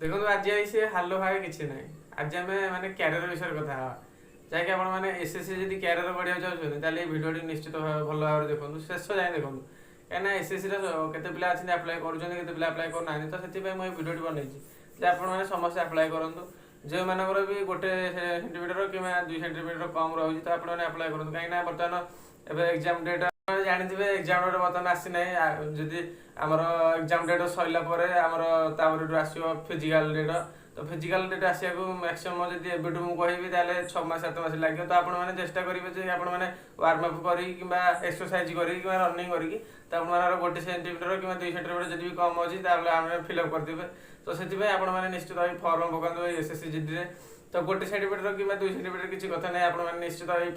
ଦେଖନ୍ତୁ, ଆଜି I ସେ ହାଲୋ ହାଏ କିଛି ନାହିଁ। ଆଜି ଆମେ ମାନେ କ୍ୟାରିୟର ବିଷୟରେ କଥା ହେବା, ଯାହାକି ଆପଣମାନେ ଏସ୍ଏସ୍ସି ଯଦି କ୍ୟାରିୟର ବଢ଼ିବାକୁ ଚାହୁଁଛନ୍ତି, ତାହେଲେ ଏଇ ଭିଡ଼ିଓଟି ନିଶ୍ଚିତ ଭାବେ ଭଲ ଭାବରେ ଦେଖନ୍ତୁ, ଶେଷ ଯାଏଁ ଦେଖନ୍ତୁ। କାହିଁକିନା ଏସ୍ଏସ୍ସିର କେତେ ପିଲା ଅଛନ୍ତି ଆପ୍ଲାଏ କରୁଛନ୍ତି, କେତେ ପିଲା ଆପ୍ଲାଏ କରୁନାହାନ୍ତି। ତ ସେଥିପାଇଁ ମୁଁ ଏଇ ଭିଡ଼ିଓଟି ବନେଇଛି ଯେ ଆପଣମାନେ ସମସ୍ତେ ଆପ୍ଲାଏ କରନ୍ତୁ। ଯେଉଁମାନଙ୍କର ବି 1 ସେଣ୍ଟିମିଟର କିମ୍ବା 2 ସେଣ୍ଟିମିଟର କମ୍ ରହୁଛି, ତ ଆପଣମାନେ ଆପ୍ଲାଏ କରନ୍ତୁ। କାହିଁକିନା ବର୍ତ୍ତମାନ ଏବେ ଏକ୍ଜାମ୍ ଡେଟ୍ ଜାଣିଥିବେ, ଏକ୍ଜାମ୍ ଡେଟ୍ ବର୍ତ୍ତମାନ ଆସିନାହିଁ। ଯଦି ଆମର ଏକ୍ଜାମ୍ ଡେଟ୍ ସରିଲା ପରେ ଆମର ତାପରେ ଆସିବ ଫିଜିକାଲ ଡେଟ୍। ତ ଫିଜିକାଲ ଡେଟ୍ ଆସିବାକୁ ମ୍ୟାକ୍ସିମମ୍ ଯଦି ଏବେଠୁ ମୁଁ କହିବି, ତାହେଲେ 6 ମାସ 7 ମାସ ଲାଗିବ। ତ ଆପଣମାନେ ଚେଷ୍ଟା କରିବେ ଯେ ଆପଣମାନେ ୱାର୍ମ ଅପ୍ କରିକି କିମ୍ବା ଏକ୍ସରସାଇଜ କରିକି କିମ୍ବା ରନିଂ କରିକି, ତ ଆପଣମାନଙ୍କର 1 ସେଣ୍ଟିମିଟର କିମ୍ବା 2 ସେଣ୍ଟିମିଟର ଯଦି ବି କମ୍ ଅଛି, ତାହେଲେ ଆମେ ଫିଲ୍ଅପ୍ କରିଦେବେ। ତ ସେଥିପାଇଁ ଆପଣମାନେ ନିଶ୍ଚିତ ଭାବେ ଫର୍ମ ପକାନ୍ତୁ ଏଇ ଏସ୍ଏସ୍ସି ଜିଡିରେ। ତ 1 ସେଣ୍ଟିମିଟର କିମ୍ବା 2 ସେଣ୍ଟିମିଟର କିଛି କଥା ନାହିଁ। ଆପଣମାନେ ନିଶ୍ଚିତ ଏଇ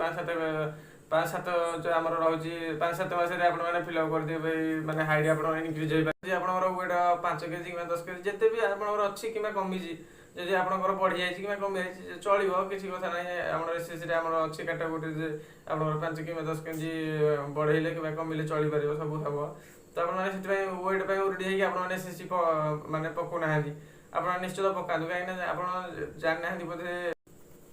ପାଞ୍ଚ ସାତ ଯେଉଁ ଆମର ରହୁଛି, 5-7 ମାସରେ ଆପଣମାନେ ଫିଲ୍ଅପ୍ କରିଦେବେ। ଏଇ ମାନେ ହାଇଟ୍ ଆପଣ ଇନକ୍ରିଜ୍ ହେଇପାରିବ। ଯଦି ଆପଣଙ୍କର ୱେଟ୍ 5 କେଜି କିମ୍ବା 10 କେଜି ଯେତେ ବି ଆପଣଙ୍କର ଅଛି କିମ୍ବା କମିଛି, ଯଦି ଆପଣଙ୍କର ବଢ଼ିଯାଇଛି କିମ୍ବା କମିଯାଇଛି, ଚଳିବ, କିଛି କଥା ନାହିଁ। ଆମର ଏସ୍ଏସ୍ସିରେ ଆମର ଅଛି କାଟାଗୋରୀ ଯେ ଆପଣଙ୍କର 5 କିମ୍ବା 10 କେଜି ବଢ଼େଇଲେ କିମ୍ବା କମିଲେ ଚଳିପାରିବ, ସବୁ ହେବ। ତ ଆପଣମାନେ ସେଥିପାଇଁ ୱେଟ୍ ପାଇଁ ରେଡ଼ି ହେଇକି ଆପଣମାନେ ଏସ୍ଏସ୍ସି ମାନେ ପକାଉନାହାନ୍ତି। ଆପଣ ନିଶ୍ଚିତ ପକାନ୍ତୁ, କାହିଁକିନା ଆପଣ ଜାଣିନାହାନ୍ତି ବୋଧେ।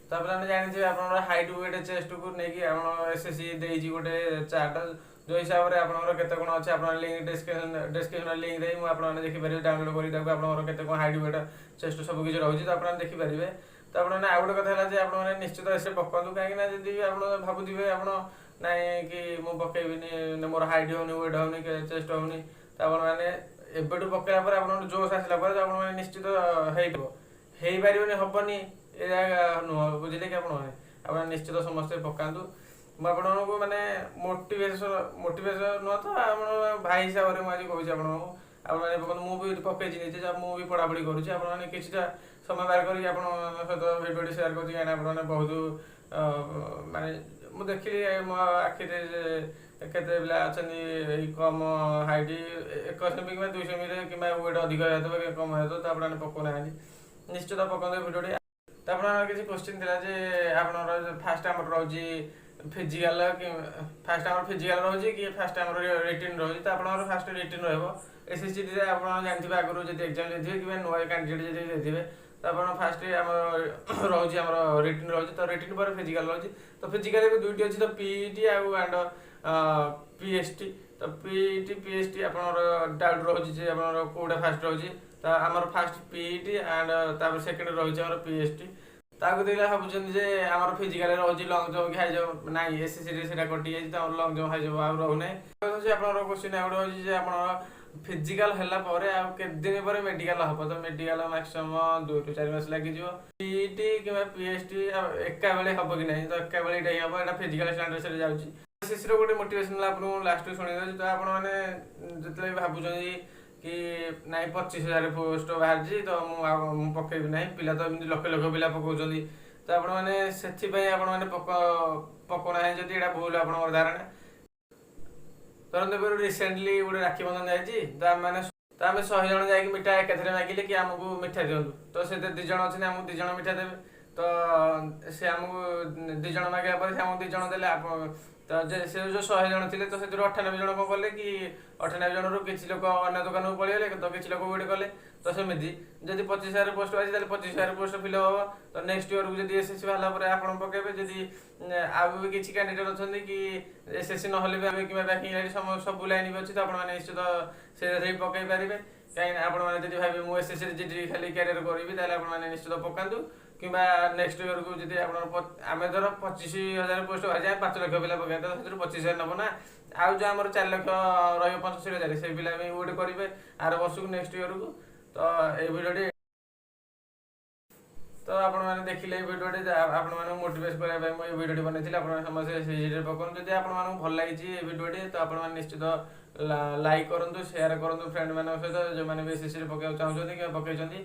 ତାପରେ ଆମେ ଜାଣିଥିବେ, ଆପଣଙ୍କର ହାଇଟ୍, ୱେଟ୍, ଚେଷ୍ଟକୁ ନେଇକି ଆପଣ ଏସ୍ଏସ୍ସି ଦେଇଛି ଗୋଟେ ଚାର୍ଟ, ଯେଉଁ ହିସାବରେ ଆପଣଙ୍କର କେତେ କ'ଣ ଅଛି। ଆପଣ ଲିଙ୍କ ଡେସ୍କ୍ରିପସନ୍ ଲିଙ୍କ ଦେଇ ମୁଁ ଆପଣମାନେ ଦେଖିପାରିବେ, ଡାଉନଲୋଡ୍ କରି ତାକୁ, ଆପଣଙ୍କର କେତେ କ'ଣ ହାଇଟ୍, ୱେଟ୍, ଚେଷ୍ଟ ସବୁ କିଛି ରହୁଛି, ତ ଆପଣ ଦେଖିପାରିବେ। ତ ଆପଣମାନେ ଆଉ ଗୋଟେ କଥା ହେଲା ଯେ ଆପଣମାନେ ନିଶ୍ଚିତ ଏସେ ପକାନ୍ତୁ। କାହିଁକିନା ଯଦି ଆପଣ ଭାବୁଥିବେ ଆପଣ ନାଇଁ କି ମୁଁ ପକେଇବିନି, ମୋର ହାଇଟ୍ ହେଉନି, ୱେଟ୍ ହେଉନି, ଚେଷ୍ଟ ହେଉନି, ତ ଆପଣମାନେ ଏବେଠୁ ପକେଇଲା ପରେ ଆପଣଙ୍କର ଜୋସ୍ ଆସିଲା ପରେ ତ ଆପଣମାନେ ନିଶ୍ଚିତ ହେଇଯିବ। ହେଇପାରିବନି, ହବନି, ଏଇଟା ନୁହଁ। ବୁଝିଲେ କି? ଆପଣମାନେ ଆପଣ ନିଶ୍ଚିତ ସମସ୍ତେ ପକାନ୍ତୁ। ମୁଁ ଆପଣଙ୍କୁ ମାନେ ମୋଟିଭେସନ ନୁହଁ ତ, ଆପଣ ଭାଇ ହିସାବରେ ମୁଁ ଆଜି କହୁଛି ଆପଣଙ୍କୁ, ଆପଣମାନେ ପକାନ୍ତୁ। ମୁଁ ବି ପକେଇଛି ନିଜେ, ମୁଁ ବି ପଢ଼ାପଢ଼ି କରୁଛି। ଆପଣମାନେ କିଛିଟା ସମୟ ବାହାର କରିକି ଆପଣଙ୍କ ସହିତ ଭିଡ଼ିଓଟି ସେୟାର କରୁଛି, କାହିଁକିନା ଆପଣମାନେ ବହୁତ ମାନେ ମୁଁ ଦେଖିଲି ମୋ ଆଖିରେ ଯେ କେତେ ପିଲା ଅଛନ୍ତି ଏଇ କମ୍ ହାଇଟ୍, 1 ସେମି କିମ୍ବା 2 ସେମିରେ କିମ୍ବା ୱେଟ୍ ଅଧିକ ହେଇଯାଉଥିବ କିମ୍ବା କମ୍ ହେଇଯାଉଥିବ, ତ ଆପଣମାନେ ପକାଉନାହାନ୍ତି। ନିଶ୍ଚିତ ପକାନ୍ତୁ ଏ ଭିଡ଼ିଓଟି। ତ ଆପଣଙ୍କର କିଛି କୋଶ୍ଚିନ୍ ଥିଲା ଯେ ଆପଣଙ୍କର ଫାଷ୍ଟ ଆମର ରହୁଛି ଫିଜିକାଲ କି ଫାଷ୍ଟ ଆମର ଫିଜିକାଲ ରହୁଛି କି ଫାଷ୍ଟ ଆମର ରିଟିନ୍ ରହୁଛି? ତ ଆପଣଙ୍କର ଫାଷ୍ଟ ରିଟିନ୍ ରହିବ ଏସ୍ଏସ୍ସିରେ। ଆପଣ ଜାଣିଥିବେ, ଆଗରୁ ଯଦି ଏକ୍ଜାମ୍ ଦେଇଥିବେ କିମ୍ବା ନୂଆ କ୍ୟାଣ୍ଡିଡେଟ୍ ଯଦି ଦେଇଥିବେ, ତ ଆପଣ ଫାଷ୍ଟ ଆମର ରହୁଛି, ଆମର ରିଟିନ୍ ରହୁଛି। ତ ରିଟିନ୍ ପରେ ଫିଜିକାଲ ରହୁଛି। ତ ଫିଜିକାଲ ଏବେ ଦୁଇଟି ଅଛି, ତ ପିଇଟି ଆଉ ଆଣ୍ଡ ପିଏସ୍ଟି। ତ ପିଇଟି, ପିଏସ୍ଟି ଆପଣଙ୍କର ଡାଉଟ୍ ରହୁଛି ଯେ ଆପଣଙ୍କର କୋଉଟା ଫାଷ୍ଟ ରହୁଛି। ତ ଆମର ଫାଷ୍ଟ ପିଇଟି ଆଣ୍ଡ ତାପରେ ସେକେଣ୍ଡ ରହୁଛି ଆମର ପିଏସ୍ଟି। ତାକୁ ଦେଖିଲେ ଭାବୁଛନ୍ତି ଯେ ଆମର ଫିଜିକାଲ ରହୁଛି ଲଙ୍ଗ ଜମ୍ପ କି ହାଇ ଜମ୍ପ। ନାଇଁ, ଏସ୍ଏସ୍ସିରେ ସେଇଟା କଟିଯାଇଛି। ତ ଆମର ଲଙ୍ଗ ଜମ୍ପ, ହାଇ ଜମ୍ପ ଆଉ ରହୁନାହିଁ। ଆପଣଙ୍କର କୋଶ୍ଚିନ୍ ଆଉ ଗୋଟେ ରହୁଛି ଯେ ଆପଣଙ୍କର ଫିଜିକାଲ ହେଲା ପରେ ଆଉ କେତେ ଦିନ ପରେ ମେଡିକାଲ ହବ? ତ ମେଡିକାଲ ମ୍ୟାକ୍ସିମମ୍ 2ରୁ 4 ମାସ ଲାଗିଯିବ। ପିଇଟି କିମ୍ବା ପିଏସ୍ଟି ଏକା ବେଳେ ହବ କି ନାହିଁ? ତ ଏକା ବେଳେ ଏଇଟା ହିଁ ହବ। ଏଇଟା ଫିଜିକାଲ ଷ୍ଟାଣ୍ଡାର୍ଡରେ ଯାଉଛି। ଏସ୍ଏସ୍ସିର ଗୋଟେ ମୋଟିଭେସନାଲ ଆପଣଙ୍କୁ ଲାଷ୍ଟକୁ ଶୁଣେଇ ଦେଉଛି। ତ ଆପଣମାନେ ଯେତେବେଳେ ଭାବୁଛନ୍ତି କି ନାଇଁ, 25,000 ପୋଷ୍ଟ ବାହାରିଛି, ତ ମୁଁ ଆଉ ମୁଁ ପକେଇବି ନାହିଁ, ପିଲା ତ ଏମିତି ଲକ୍ଷ ଲକ୍ଷ ପିଲା ପକଉଛନ୍ତି, ତ ଆପଣମାନେ ସେଥିପାଇଁ ଆପଣମାନେ ପକଉନାହାନ୍ତି ଯଦି, ଏଇଟା ଭୁଲ ଆପଣଙ୍କର ଧାରଣା। ଧରନ୍ତୁ ଏବେ ରିସେଣ୍ଟଲି ଗୋଟେ ରାକ୍ଷୀ ବନ୍ଧନ ଯାଇଛି, ତ ଆମେ ତ ଆମେ 100 ଜଣ ଯାଇକି ମିଠା ଏକାଥରେ ମାଗିଲେ କି ଆମକୁ ମିଠା ଦିଅନ୍ତୁ। ତ ସେ 2 ଜଣ ଅଛନ୍ତି, ଆମକୁ 2 ଜଣ ମିଠା ଦେବେ। ତ ସେ ଆମକୁ 2 ଜଣ ମାଗିଲା ପରେ ସେ ଆମକୁ 2 ଜଣ ଦେଲେ। ଆପଣ ତ ଯେ ସେ ଯୋଉ 100 ଜଣ ଥିଲେ, ତ ସେଥିରୁ 98 ଜଣ କଣ କଲେ କି 98 ଜଣରୁ କିଛି ଲୋକ ଅନ୍ୟ ଦୋକାନକୁ ପଳେଇଗଲେ, ତ କିଛି ଲୋକ ୱେଟ୍ କଲେ। ତ ସେମିତି ଯଦି 25,000 ପୋଷ୍ଟ ଅଛି, ତାହେଲେ 25,000 ପୋଷ୍ଟ ଫିଲ୍ଅପ୍ ହବ। ତ ନେକ୍ସଟ ଇୟରକୁ ଯଦି ଏସ୍ଏସ୍ସି ବାହାରିଲା ପରେ ଆପଣ ପକେଇବେ। ଯଦି ଆଉ ବି କିଛି କ୍ୟାଣ୍ଡିଡେଟ୍ ଅଛନ୍ତି କି ଏସ୍ଏସ୍ସି ନହେଲେ ବି ଆମେ କିମ୍ବା ବ୍ୟାଙ୍କିଂ ଲାଇନ୍ ସବୁ ଲାଇନ୍ ବି ଅଛି, ତ ଆପଣମାନେ ନିଶ୍ଚିତ ସେ ପକେଇ ପାରିବେ। କାହିଁକିନା ଆପଣମାନେ ଯଦି ଭାବିବେ ମୁଁ ଏସ୍ଏସ୍ସି ଜିଡି ଖାଲି କ୍ୟାରିୟର କରିବି, ତାହେଲେ ଆପଣମାନେ ନିଶ୍ଚିତ ପକାନ୍ତୁ। କିମ୍ବା ନେକ୍ସଟ ଇୟରକୁ ଯଦି ଆପଣ ଆମେ ଧର 25,000 ପୋଷ୍ଟ ବାହାରିଛି, ଆମେ 5 ଲକ୍ଷ ପିଲା ପକେଇବା, ତ ସେଥିରୁ 25,000 ନେବ ନା, ଆଉ ଯେଉଁ ଆମର 4 ଲକ୍ଷ ରହିବ, 65,000, ସେଇ ପିଲା ବି ୱେଟ୍ କରିବେ ଆର ବର୍ଷକୁ, ନେକ୍ସଟ ଇୟରକୁ। ତ ଏଇ ଭିଡ଼ିଓଟି ତ ଆପଣମାନେ ଦେଖିଲେ, ଏଇ ଭିଡ଼ିଓଟି ଆପଣମାନଙ୍କୁ ମୋଟିଭେଟ୍ କରିବା ପାଇଁ ମୁଁ ଏଇ ଭିଡ଼ିଓଟି ବନେଇଥିଲି। ଆପଣମାନେ ସମସ୍ତେ ସେଇ ପକାନ୍ତୁ। ଯଦି ଆପଣମାନଙ୍କୁ ଭଲ ଲାଗିଛି ଏଇ ଭିଡ଼ିଓଟି, ତ ଆପଣମାନେ ନିଶ୍ଚିତ ଲାଇକ୍ କରନ୍ତୁ, ସେୟାର କରନ୍ତୁ ଫ୍ରେଣ୍ଡ ମାନଙ୍କ ସହିତ, ଯେଉଁମାନେ ବି ଏସ୍ଏସ୍ସିରେ ପକେଇବାକୁ ଚାହୁଁଛନ୍ତି କିମ୍ବା ପକେଇଛନ୍ତି।